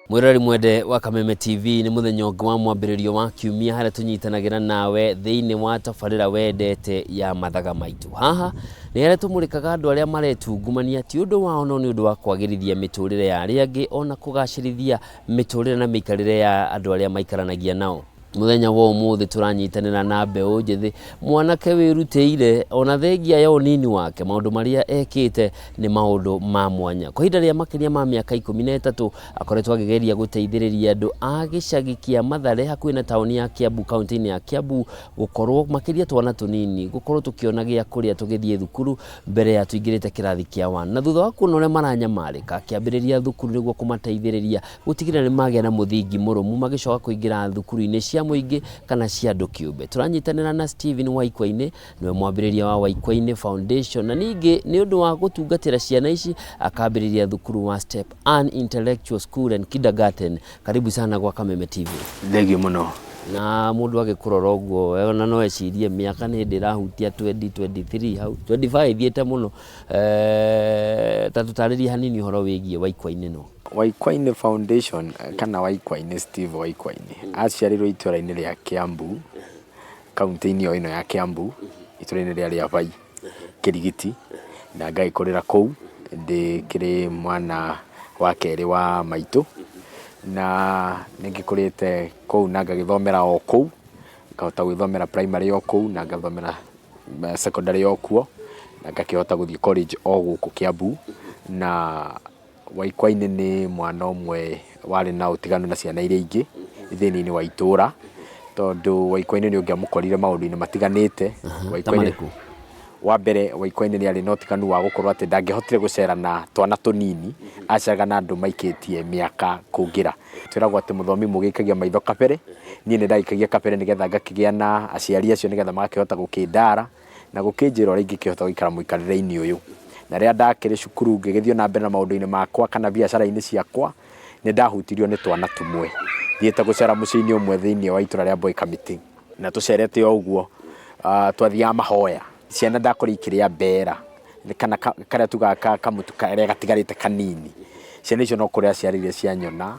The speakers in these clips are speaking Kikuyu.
Mwĩroreri mwende wa Kameme TV, nĩ mũthenya ũngĩ wa mwambĩrĩrio wa kiumia harĩa tũnyitanagĩra nawe thĩinĩ wa tabarĩra wendete ya Mathaga Maitũ. Haha nĩ harĩa tũmũrĩkaga andũ arĩa maretungumania ti ũndũ wao no nĩ ũndũ wa kwagĩrithia mĩtũrĩre ya arĩa angĩ ona kũgacĩrithia mĩtũrĩre na mĩikarĩre ya andũ arĩa maikaranagia nao. Mũthenya wa ũmũthĩ tũranyitanĩra na mbeũ njĩthĩ, mwanake wĩrutĩire ona thengia ya ũnini wake, maũndũ marĩa ekĩte nĩ maũndũ ma mwanya. Kwa ihinda rĩa makĩria ma mĩaka 13 akoretwo akĩgeria gũteithĩrĩria andũ a gĩcagi kĩa Mathare hakuhĩ na taũni ya Kiambu kaunti-inĩ ya Kiambu gũkorwo makĩria twana tũnini gũkorwo tũkĩona gĩa kũrĩa tũgĩthiĩ thukuru mbere ya tũingĩrĩte kĩrathi kĩa one. Na thutha wa kuona ũrĩa maranyamarĩka akĩambĩrĩria thukuru nĩguo kũmateithĩrĩria gũtigĩrĩra nĩ magĩa na mũthingi mũrũmu magĩcoka kũingĩra thukuru-inĩ cia mũingĩ kana cia andũ kĩũmbe. Tũranyitanĩra na Stephen Waikwainĩ, nĩwe mwambĩrĩria wa Waikwainĩ Foundation, na ningĩ nĩ ũndũ wa gũtungatĩra ciana ici akambĩrĩria thukuru wa Step An Intellectual School and Kindergarten. Karibu sana gwa Kameme TV. Thengiũ mũno. Na mũndũ agĩkũrora ũguo ona no ecirie mĩaka nĩ hĩndĩ ĩrahutia 2023 hau 25 ĩthiĩte mũno. Ta tũtarĩrie hanini ũhoro wĩgiĩ Waikwainĩ no. Waikwainĩ Foundation kana Waikwainĩ Steve Waikwainĩ aciarĩirwo itũra-inĩ rĩa Kiambu, kaũntĩ-inĩ o ĩno ya Kiambu, itũra-inĩ rĩa Rĩabai, Kĩrigiti, na ngagĩkũrĩra kũu ndĩkĩrĩ mwana wa kerĩ wa maitũ, na nĩngĩkũrĩte kũu na ngagĩthomera o kũu, ngahota gwĩthomera primary o kũu na ngathomera secondary o kuo, na ngakĩhota gũthiĩ college o gũkũ Kiambu, na Waikwainĩ nĩ mwana ũmwe warĩ na ũtiganu na ciana iria ingĩ thĩinĩ wa itũra, tondũ Waikwainĩ nĩ ũngĩamũkorire maũndũ-inĩ matiganĩte. Ta marĩkũ? Wa mbere Waikwainĩ nĩ arĩ na ũtiganu wa gũkorwo atĩ ndangĩahotire gũcera na twana tũnini, aceraga na andũ maikĩtie mĩaka kũngĩra. Twĩragwo atĩ mũthomi mũgĩ aikagia maitho kabere, niĩ nĩ ndaikagia kabere nĩgetha ngakĩgĩa na aciari acio nĩgetha magakĩhota gũkĩndara. Na gũkĩnjĩra ũrĩa ingĩkĩhota gũikara mũikarĩre-inĩ ũyũ. Na rĩrĩa ndakĩrĩ cukuru ngĩgĩthiĩ na mbere na maũndũ-inĩ makwa kana biacara-inĩ ciakwa, nĩ ndahutirio nĩ twana tũmwe. Thiĩte gũcera mũciĩ-inĩ ũmwe thĩinĩ wa itũra rĩa Boy Kamiti, na tũcerete o ũguo, twathiaga mahoya, ciana ndakorire ikĩrĩa mbera kana karĩa tugaga kamũtu karĩa gatigarĩte kanini. Ciana icio no kũrĩra ciarĩrire cianyona,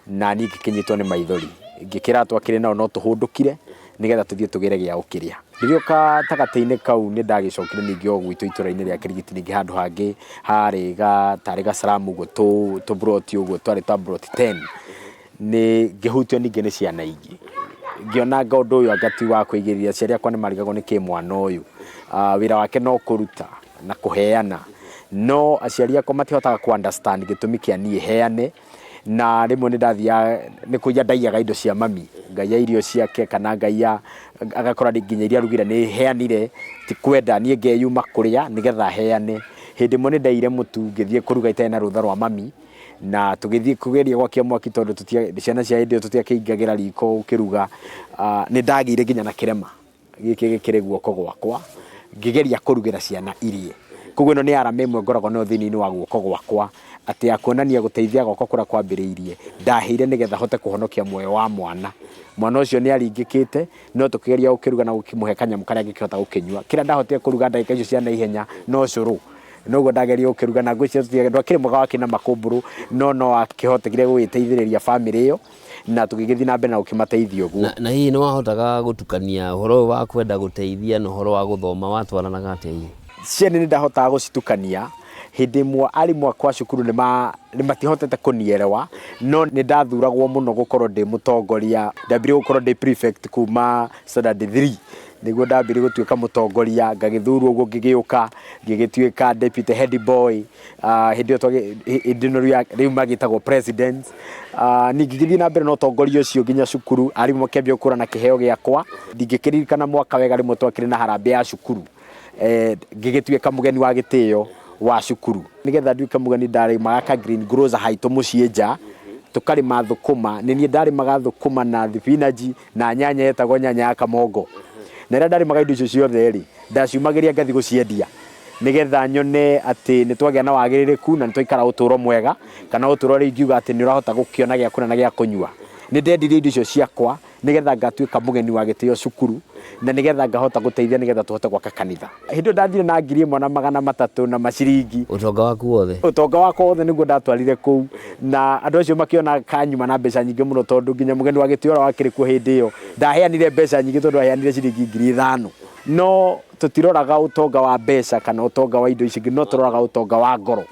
na niĩ ngĩkĩnyitwo nĩ maithori. Ngĩkĩra twakĩrĩ nao no tũhũndũkire, nĩgetha tũthiĩ tũgĩre gĩa gũkĩrĩa. Ngĩgĩũka gatagatĩ-inĩ kau nĩ ndagĩcokire ningĩ o gwitũ itũra-inĩ rĩa Kĩrigiti ningĩ handũ hangĩ harĩ ga tarĩ gacaramu ũguo tũburoti ũguo twarĩ twa buroti 10 nĩ ngĩhutio ningĩ nĩ ciana ingĩ. Ngĩona anga ũndũ ũyũ anga ti wa kũigĩrĩria, aciari akwa nĩ marigagwo nĩkĩ mwana ũyũ wĩra wake no kũruta na kũheana, no aciari akwa matihotaga kũ understand gĩtũmi kĩa niĩ heane. Na rĩmwe nĩ ndathiaga nĩ kũiya ndaiyaga indo cia mami, ngaiya irio ciake kana ngaiya agakora nginya iria arugire nĩ heanire, ti kwenda niĩ ngeyuma kũrĩa nĩgetha heane. Hĩndĩ ĩmwe nĩ ndaiyire mũtu ngĩthiĩ kũruga itarĩ na rũtha rwa mami, na tũgĩthiĩ kũgeria gwakia mwaki tondũ ciana cia hĩndĩ ĩyo tũtiakĩingagĩra riko ũkĩruga, nĩ ndagĩire nginya na kĩrema. Gĩkĩ gĩkĩrĩ guoko gwakwa ngĩgeria kũrugĩra ciana irie. Koguo ĩno nĩ arama ĩmwe ngoragwo nayo thĩinĩ wa guoko gwakwa atĩ ya kuonania gũteithia gwakwa kũrĩa kwambĩrĩirie ndahĩire nĩgetha hote kũhonokia muoyo wa mwana. Mwana ũcio nĩ aringĩkĩte no tũkĩgeria gũkĩruga na gũkĩmũhe kanyamũ karĩa angĩkĩhota gũkĩnyua. Kĩrĩa ndahotire kũruga ndagĩka icio cia naihenya no cũrũ. Noguo ndageria gũkĩruga na ngwĩciria ndwakĩrĩ mwega wakĩrĩ na makũmbũrũ no no wakĩhotekire gũgĩteithĩrĩria bamĩrĩ ĩyo. Na tũgĩgĩthiĩ na mbere na gũkĩmateithia ũguo. Na hihi nĩ wahotaga gũtukania ũhoro ũyũ wa kwenda gũteithia na ũhoro wa gũthoma watwaranaga atĩa hihi? Cierĩ nĩ ndahotaga gũcitukania. Hĩndĩ ĩmwe arimũ akwa a cukuru nĩ ma, matiahotete kũnierewa, no nĩ ndathuragwo mũno gũkorwo ndĩ mũtongoria. Ndambirie gũkorwo ndĩ prefect kuma standard 3, nĩguo ndambirie gũtuĩka mũtongoria, ngagĩthurwo ũguo ngĩgĩũka, ngĩgĩtuĩka deputy head boy. Hĩndĩ ĩyo hĩndĩ ĩno rĩu magĩtagwo president. Niĩ ngĩgĩthiĩ na mbere na ũtongoria ũcio nginya cukuru, arimũ makĩambia gũkũrana kĩheo gĩakwa. Ndingĩkĩririkana mwaka wega rĩmwe twakĩrĩ na harambee ya cukuru, ngĩgĩtuĩka mũgeni wa gĩtĩo wa cukuru. Nĩgetha nduĩke mũgeni ndarĩmaga ka green grocer haitũ mũciĩ nja, tũkarĩma thũkũma, nĩ niĩ ndarĩmaga thũkũma na thibinanji na nyanya yetagwo nyanya ya kamongo. Na rĩrĩa ndarĩmaga indo icio ciothe rĩ, ndaciumagĩria ngathiĩ gũciendia. Nĩgetha nyone atĩ nĩ twagĩa na wagĩrĩrĩku na nĩ twaikara ũtũũro mwega, kana ũtũũro ũrĩa ingiuga atĩ nĩ ũrahota gũkĩona gĩa kũrĩa na gĩa kũnyua. Nĩ ndendirie indo icio ciakwa nĩgetha ngatuĩka mũgeni wa gĩtĩo cukuru na nĩgetha ngahota gũteithia nĩgetha tũhote gwaka kanitha. Hĩndĩ ĩyo ndathire na 1,300 na maciringi. Ũtonga waku wothe? Ũtonga wakwa wothe nĩguo ndatwarire kũu, na andũ acio makĩona kanyuma na mbeca nyingĩ mũno, tondũ nginya mũgeni wa gĩtĩo ũrĩa wakĩrĩ kuo hĩndĩ ĩyo ndaheanire mbeca nyingĩ, tondũ aheanire ciringi 5,000. No tũtiroraga ũtonga wa mbeca kana ũtonga wa indo ici ingĩ, no tũroraga ũtonga wa ngoro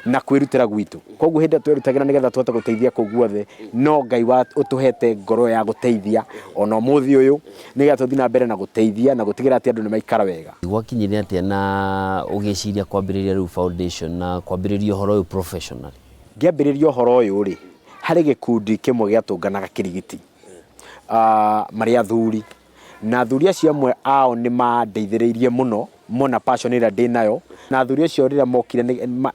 na kwĩrutĩra gwitũ. Koguo hĩndĩ ĩrĩa twerutagĩra nĩgetha tũhote gũteithia kũu guothe, no Ngai ũtũhete ngoro ya gũteithia ona ũmũthĩ ũyũ, nĩgetha tũthiĩ na mbere na gũteithia na gũtigĩrĩra atĩ andũ nĩ maikara wega. Gwakinyire atĩa na ũgĩciria kwambĩrĩria rĩu foundation na kwambĩrĩria ũhoro ũyũ professionally? Ngĩambĩrĩria ũhoro ũyũ rĩ, harĩ gĩkundi kĩmwe gĩatũnganaga Kĩrigiti, marĩ athuri. Na athuri acio amwe ao nĩ mandeithĩrĩirie mũno mona passion ĩrĩa ndĩnayo. Na athuri acio rĩrĩa mokire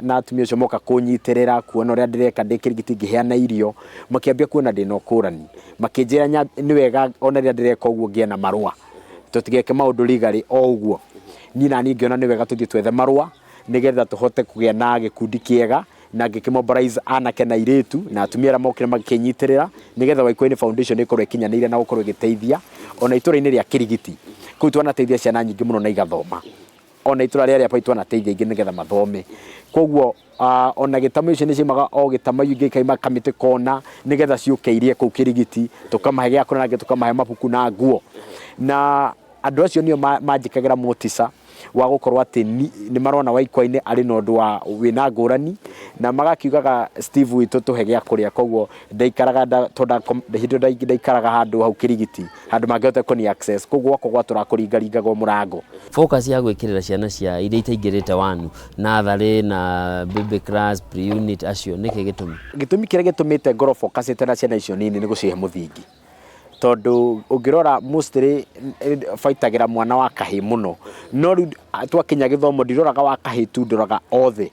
na atumia acio moka kũnyitĩrĩra kuona ũrĩa ndĩreka ndĩ Kĩrigiti ngĩheana irio, makĩambia kuona ndĩna ũkũrani. Makĩnjĩra nĩ wega ona rĩrĩa ndĩreka ũguo ngĩe na marũa, tũtigeke maũndũ legally o ũguo. Niĩ naniĩ ngĩona nĩ wega tũthiĩ twethe marũa nĩgetha tũhote kũgĩa na gĩkundi kĩega na ngĩkĩmobilize anake na airĩtu na atumia arĩa mokire makĩnyitĩrĩra nĩgetha Waikũyũ-inĩ Foundation ĩkorwo ĩkinyanĩire na gũkorwo ĩgĩteithia ona itũra-inĩ rĩa Kĩrigiti. Kũu twanateithia ciana nyingĩ mũno na igathoma. Ona itũra rĩa Rĩapai twanateithia aingĩ nĩgetha mathome. Koguo ona gĩtama icio nĩ ciaumaga o gĩtama ingĩ ikauma kamĩtĩ kona nĩgetha ciũke irie kũu Kĩrigiti, tũkamahe gĩa kũrĩa na angĩ tũkamahe mabuku na nguo. Na andũ acio nĩo manjĩkagĩra motica wa gũkorwo atĩ nĩ marona Waikwainĩ arĩ na ũndũ wa wĩna ngũrani, na magakiugaga Steve witũ tũhe gĩa kũrĩa. Koguo ndaikaraga tondũ hĩndĩ ĩyo ndaikaraga handũ hau Kĩrigiti, handũ mangĩhota kũni access, koguo gwakwa gwatũraga kũringaringagwo mũrango. Focus ya gwĩkĩrĩra ciana cia iria itaingĩrĩte wanu, natharĩ na baby class, pre-unit acio, nĩkĩ gĩtũmi? Gĩtũmi kĩrĩa gĩtũmĩte ngorwo focusĩte na ciana icio nini nĩ gũcihe mũthingi. Tondũ ũngĩrora mostly baitagĩra mwana wa kahĩĩ mũno, no rĩu twakinya gĩthomo ndiroraga wa kahĩĩ tu, ndoraga othe.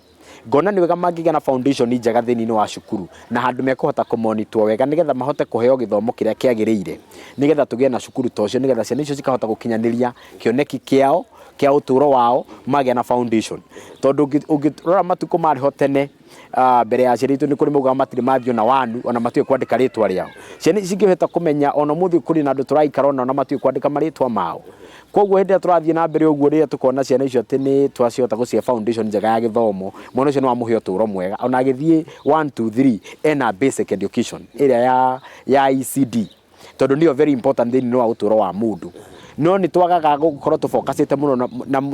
Ngona nĩ wega mangĩgĩa na foundation njega thĩinĩ wa cukuru na handũ mekũhota kũ monitor wega nĩgetha mahote kũheo gĩthomo kĩrĩa kĩagĩrĩire, nĩgetha tũgĩe na cukuru ta ũcio, nĩgetha ciana icio cikahota gũkinyanĩria kĩoneki kĩao kĩa ũtũro wao magĩa na foundation. Tondũ ũngĩrora matukũ marĩ ho tene, mbere ya aciari aitũ nĩ kũrĩ maugaga matirĩ mathiĩ ona wanu, ona matiũĩ kwandĩka rĩtwa rĩao. Ciana ici cingĩhota kũmenya ona ũmũthĩ kũrĩ na andũ tũraikara nao na matiũĩ kwandĩka marĩtwa mao. Koguo hĩndĩ ĩrĩa tũrathiĩ na mbere ũguo rĩrĩa tũkona ciana icio atĩ nĩ twacihota gũcihe foundation njega ya gĩthomo, mwana ũcio nĩ wamũhe ũtũro mwega. Ona agĩthiĩ 1 2 3 ena basic education ĩrĩa ya ECD, tondũ nĩyo very important thĩinĩ wa ũtũro wa mũndũ. No nĩ twagaga gũkorwo tũbokacĩte mũno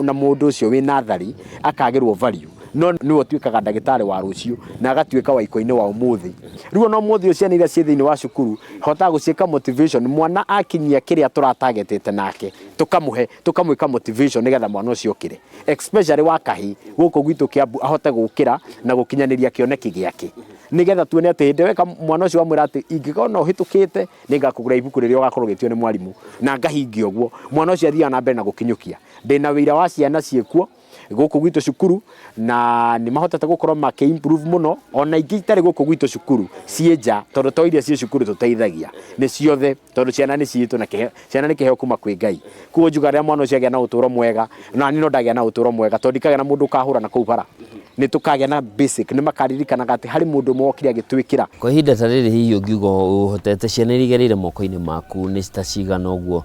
na mũndũ ũcio wĩ natharĩ akagĩrwo value, no nĩwe ũtuĩkaga ndagĩtarĩ wa rũciũ na agatuĩka Waikũinĩ wa ũmũthĩ. Rĩu ona ũmũthĩ ũyũ ciana iria ciĩ thĩinĩ wa cukuru hotaga gũciĩka motivation, mwana akinyia kĩrĩa tũratagetĩte nake tũkamũhe, tũkamwĩka motivation nĩgetha mwana ũcio okĩre, especially wa kahĩĩ gũkũ gwitũ Kĩambu ahote gũkĩra na gũkinyanĩria kĩoneki gĩake, nĩgetha tuone atĩ hĩndĩ ĩrĩa weka mwana ũcio wamwĩra atĩ ingĩkona ũhĩtũkĩte nĩngakũgũra ibuku rĩrĩa ũgakorwo ũgĩtio nĩ mwarimũ na ngahingia ũguo, mwana ũcio athiaga na mbere na gũkinyũkia. Ndĩna wĩira wa ciana ciĩkuo gũkũ gwitũ cukuru na nĩ mahotete gũkorwo makĩ improve mũno, ona ingĩ itarĩ gũkũ gwitũ cukuru ciĩ nja, tondũ to iria ciĩ cukuru tũteithagia, nĩ ciothe, tondũ ciana nĩ citũ na ciana nĩ kĩheo kuma kwĩ Ngai. Koguo njugaga rĩrĩa mwana ũcio agĩa na ũtũro mwega, na niĩ no ndagĩa na ũtũro mwega, tondũ ndikagĩa na mũndũ ũkahũra na kũu bara. Nĩ tũkagĩa na basic, nĩ makaririkanaga atĩ harĩ mũndũ ũmwe wokire agĩtwĩkĩra. Kwa ihinda ta rĩrĩ hihi ũngiuga ũhotete ciana iria igereire moko-inĩ maku nĩ ta cigana ũguo?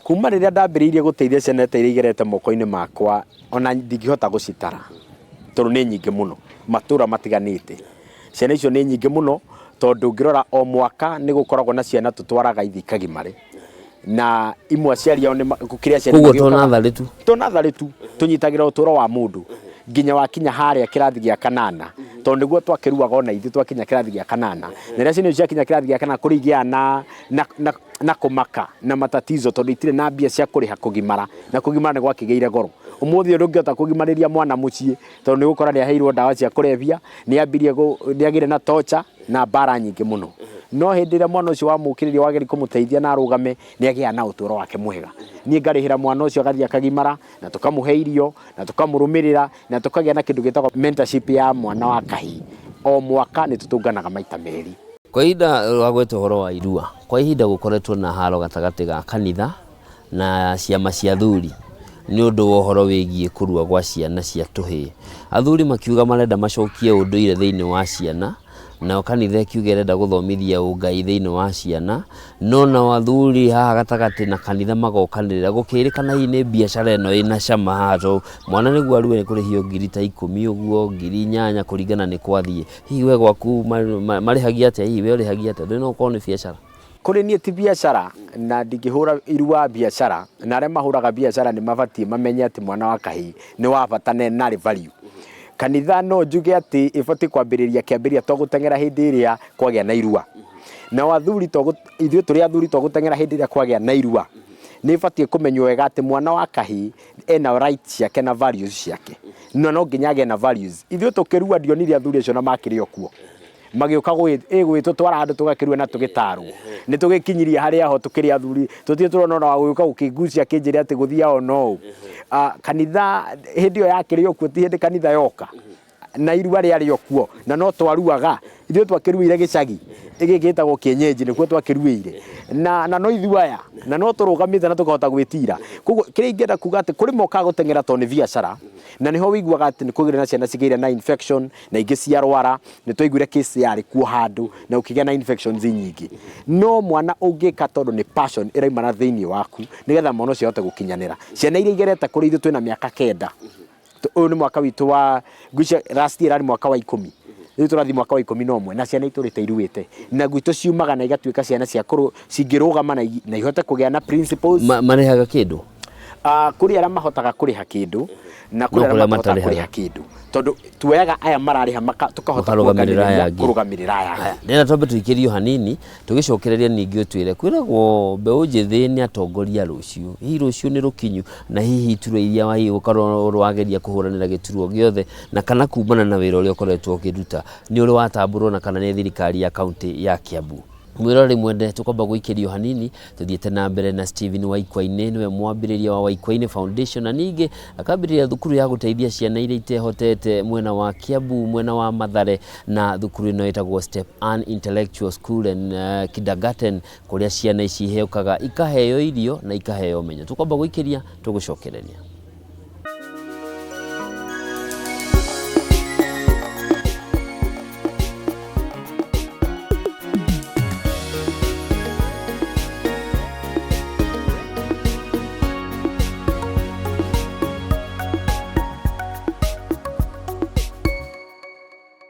Kuma rĩrĩa ndambĩrĩirie gũteithia ciana ta iria igerete moko-inĩ makwa, ona ndingĩhota gũcitara, tondũ nĩ nyingĩ mũno, matũra matiganĩte. Ciana icio nĩ nyingĩ mũno, tondũ ũngĩrora o mwaka nĩ gũkoragwo na ciana tũtwaraga ithiĩ ikagimare. Na imwe aciari ao nĩ gũkĩrĩ aciari Koguo to magĩũkaga. natharĩ tu? To natharĩ tu, tũnyitagĩra ũtũro wa mũndũ nginya wakinya harĩa kĩrathi gĩa kanana, tondũ nĩguo twakĩruaga ona ithuĩ twakinya kĩrathi gĩa kanana. Na rĩrĩa ciana icio ciakinya kĩrathi gĩa kanana kũrĩ igĩaga na kũmaka na matatizo, tondũ itirĩ na mbia cia kũrĩha kũgimara, na kũgimara nĩ gwakĩgĩire goro. Ũmũthĩ ũyũ ndũngĩhota kũgimarĩria mwana mũciĩ, tondũ nĩ ũgũkora nĩ aheirwo ndawa cia kũrebia, nĩ ambirie nĩ agĩire na torture na mbara nyingĩ mũno. No hĩndĩ ĩrĩa mwana ũcio wamũkĩrĩria wageria kũmũteithia na arũgame, nĩ agĩaga na ũtũro wake mwega. Niĩ ngarĩhĩra mwana ũcio agathiĩ akagimara, na tũkamũhe irio, na tũkamũrũmĩrĩra, na tũkagĩa na kĩndũ gĩtagwo mentorship ya mwana wa kahĩĩ. O mwaka nĩ tũtũnganaga maita merĩ. Kwa ihinda wagweta ũhoro wa irua, kwa ihinda gũkoretwo na haro gatagatĩ ga kanitha na ciama cia athuri nĩ ũndũ wa ũhoro wĩgiĩ kũrua gwa ciana cia tũhĩĩ. Athuri makiuga marenda macokie ũndũire thĩinĩ wa ciana Nao kanitha ĩkiuga ĩrenda gũthomithia ũngai thĩinĩ wa ciana, no nao athuri haha gatagatĩ na kanitha magokanĩrĩra gũkĩrĩkana hihi nĩ biacara ĩno ĩna cama haha tondũ mwana nĩguo arue nĩ kũrĩhio 10,000 ũguo, 8,000 kũringana nĩ kwathiĩ. Hihi we gwaku marĩhagia atĩa? Hihi we ũrĩhagia atĩa? Ndũĩ no ũkorwo nĩ biacara? Kũrĩ niĩ ti biacara na ndingĩhũra irua biacara, na arĩa mahũraga biacara nĩ mabatiĩ mamenye atĩ mwana wa kahĩĩ nĩ wa bata na arĩ value. Kanitha no njuge atĩ ĩbatiĩ kwambĩrĩria kĩambĩrĩria to gũteng'era hĩndĩ ĩrĩa kwagĩa na irua. Nao athuri to ithuĩ tũrĩ athuri to gũteng'era hĩndĩ ĩrĩa kwagĩa na irua. Nĩ ĩbatiĩ kũmenywo wega atĩ mwana wa kahĩĩ ena rights ciake na values ciake. Na no nginya agĩe na values. Ithuĩ tũkĩrua ndionire athuri acio na makĩrĩ o kuo. Magĩũka gwĩtũtwara handũ tũgakĩrua na tũgĩtarwo. Nĩ tũgĩkinyirie harĩa ho tũkĩrĩ athuri, tũtirĩ tũrona ona wa gũgĩũka gũkĩngucia akĩnjĩra atĩ gũthiaga o na ũũ. Kanitha hĩndĩ ĩyo yakĩrĩ o kuo ti hĩndĩ kanitha yoka. Na irua rĩarĩ o kuo na no twaruaga. Ithuĩ twakĩruĩire gĩcagi gĩkĩ gĩtagwo kienyeji nĩkuo twakĩruĩire. Na no ithuĩ aya na no tũrũgamĩte na tũkahota gwĩtira. Koguo kĩrĩa ingĩenda kuga atĩ kũrĩ mokaga gũteng'era tondũ nĩ biacara na nĩho ũiguaga atĩ nĩ kũgĩire na ciana cigĩire na infection na ingĩ ciarwara. Nĩ twaiguire case yarĩ kuo handũ na gũkĩgĩa na infections nyingĩ. No mwana ũngĩka tondũ nĩ passion ĩraumana thĩinĩ waku nĩgetha mwana ũcio ahote gũkinyanĩra. Ciana iria igerete kũrĩ ithuĩ twĩna mĩaka kenda. Ũyũ nĩ mwaka witũ wa ngwĩciria last year ĩrarĩ mwaka wa ikũmi. Rĩu tũrathiĩ mwaka wa 11 na ciana itũrĩte iruĩte. Na gwitũ ciumaga na igatuĩka ciana cia cingĩrũgama na ihote kũgĩa na principles. Marĩhaga kĩndũ? Kũrĩ arĩa mahotaga kũrĩha kĩndũ na kũrĩ arĩa matahotaga kũrĩha kĩndũ. Tondũ tuoyaga aya mararĩha tũkahota kũrũgamĩrĩra aya angĩ. Ndĩrenda twambe tũikĩrio hanini tũgĩcokereria ningĩ ũtwĩre kwĩragwo mbeũ njĩthĩ nĩ atongoria rũciũ. Hihi rũciũ nĩ rũkinyu na hihi iturwa iria hihi ũkorwo wageria kũhũranĩra gĩturwa gĩothe na kana kumana na wĩra ũrĩa ũkoretwo ũkĩruta nĩ ũrĩ watambũrwo na kana nĩ thirikari ya kaunti ya Kiambu. Mwĩroreri mwende tũkwamba gũikĩrio hanini tũthiĩte na mbere na Stephen Waikwainĩ, nĩwe mwambĩrĩria wa Waikwainĩ Foundation na ningĩ akambĩrĩria thukuru ya gũteithia ciana iria itehotete mwena wa Kiambu, mwena wa Mathare, na thukuru ĩno ĩtagwo Step An Intellectual School and Kindergarten, kũrĩa ciana ici ihĩũkaga ikaheo irio na ikaheo ũmenyo. Tũkwamba gũikĩria tũgũcokereria.